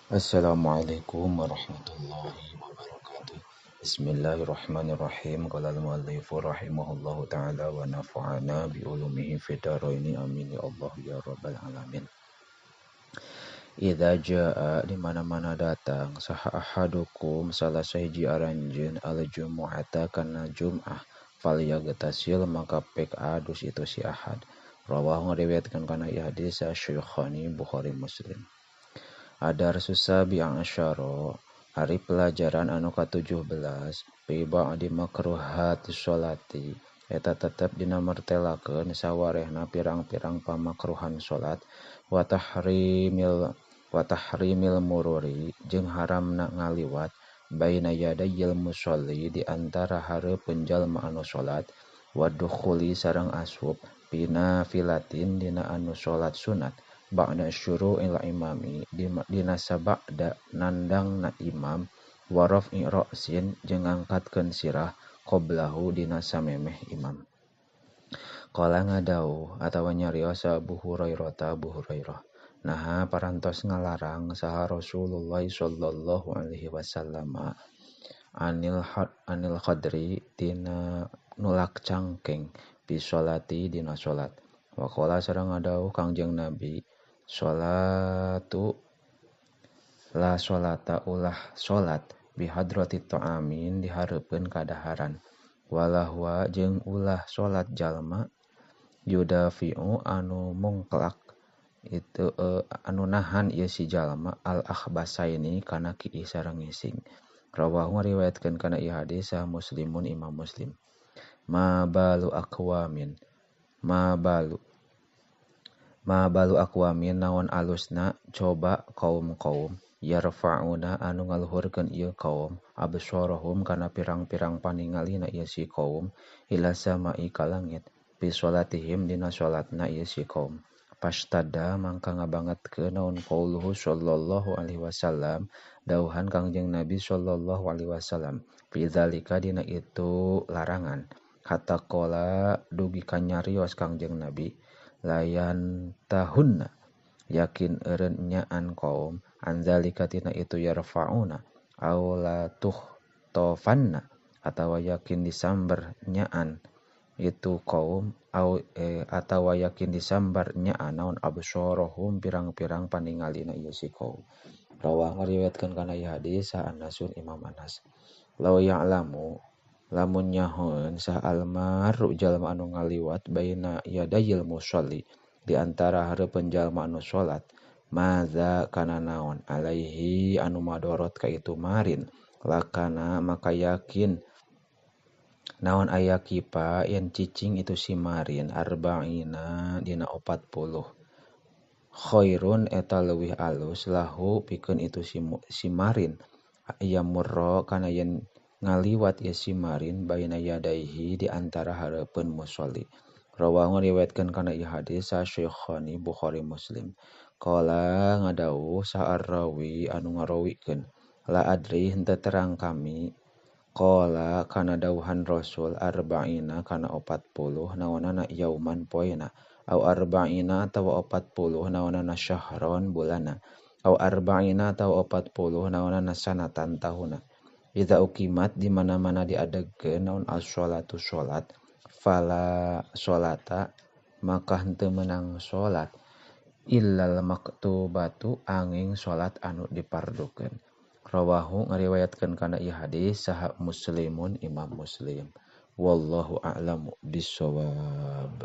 Assalamualaikum warahmatullahi wabarakatuh. Bismillahirrahmanirrahim. Qala al-muallifu rahimahullahu ta'ala wa nafa'ana bi ulumihi fid dharaini, amin ya Allah ya rabbal alamin. Idza jaa, di mana-mana datang saha ahadukum salah sahiji aranjeun al-jumu'ata kana jum'ah falyagtasil maka pek adus itu si ahad. Rawahu ngariwayatkeun kana ieu hadis Syekhani Bukhari Muslim. Adarsus sabi'a asyara, hari pelajaran anu ka-17 fi ba'di makruhati sholati, eta tetep dina mertelakeun sawarehna pirang-pirang pamakruhan salat, wa tahrimil mururi jeung haramna ngaliwat baina yadayil musolli di antara hareupeun jalma anu salat, wa dukhuli sareng asup pina filatin dina anu salat sunat ba'da syuru'il imami dina sabada nandangna imam, wa raf'i ra'sin jeung ngangkatkeun sirah qoblahu dina samemeh imam. Qala ngadauh atawa nyarios Abu Hurairah ta Abu Hurairah, naha parantos ngalarang saha Rasulullah sallallahu alaihi wasallam anil khadri tina nulak cangkeng bi sholati dina salat. Wa qala sareng ngadauh Kangjeng Nabi, sholatu la sholata ulah sholat bihadrati ta'amin dihareupeun kadaharan, walahwa jeung ulah sholat jalma yudafi'u anu mungklak itu anu nahan ieu si jalma al akhbasaini kana kiih sareng ngising. Rawahu ngariwayatkeun kana ieu hadis sah Muslimun Imam Muslim. Ma balu aqwamin Ma balu aqwamin naon alusna coba kaum-kaum yarfa'una anu ngaluhurkeun ieu kaum absarahum kana pirang-pirang paningalina ieu si kaum ila sama'i ka langit fi sholatihim dina salatna ieu si kaum. Pastada mangka ngabangetkeun naon qauluhu sallallahu alaihi wasallam dauhan Kangjeng Nabi sallallahu alaihi wasallam fi zalika dina itu larangan, hatta qala dugi ka nyarios Kangjeng Nabi layan tahunna yakin eureun nyaan kaum anzalika tina itu yarfa'una aw la tuhtofanna atawa yakin disambar nyaan itu kaum au atawa yakin disambar nyaan naon absarahum pirang-pirang paningalina ieu si kaum. Rawah ngariwayatkeun kana ieu hadis sa Anasun Imam Anas. Law ya'lamu lamun nyahoeun saha almaru jalma anu ngaliwat baina yadayil musolli di antara hareupeun jalma anu salat, maza kana naon alaihi anu madorot ka itu marin lakana maka yakin naon aya kipa yen cicing itu si marin arba'ina dina 40 khairun eta leuwih alus lahu pikeun itu si marin aya murra kana yen ngaliwat ieu si marin baina yadaihi di antara hareupeun musolli. Rawahu ngariwayatkeun kana ieu hadis sa Syekhani Bukhari Muslim. Qala ngadauh sa arrawi anu ngarawikeun la adri henteu terang kami qala kana dauhan Rasul arba'ina kana 40 naonana yauman poena au arba'ina atawa 40 naonana syahron bulana au arba'ina atawa 40 naonana sanatan tahuna. Idza uqimat di mana-mana diadegkeun naon as-sholatu sholat fala sholata maka henteu meunang sholat illal maktubatu angin sholat anu dipardukeun. Rawahu ngariwayatkeun kana ieu hadis saha Muslimun Imam Muslim. Wallahu a'lamu bissawab.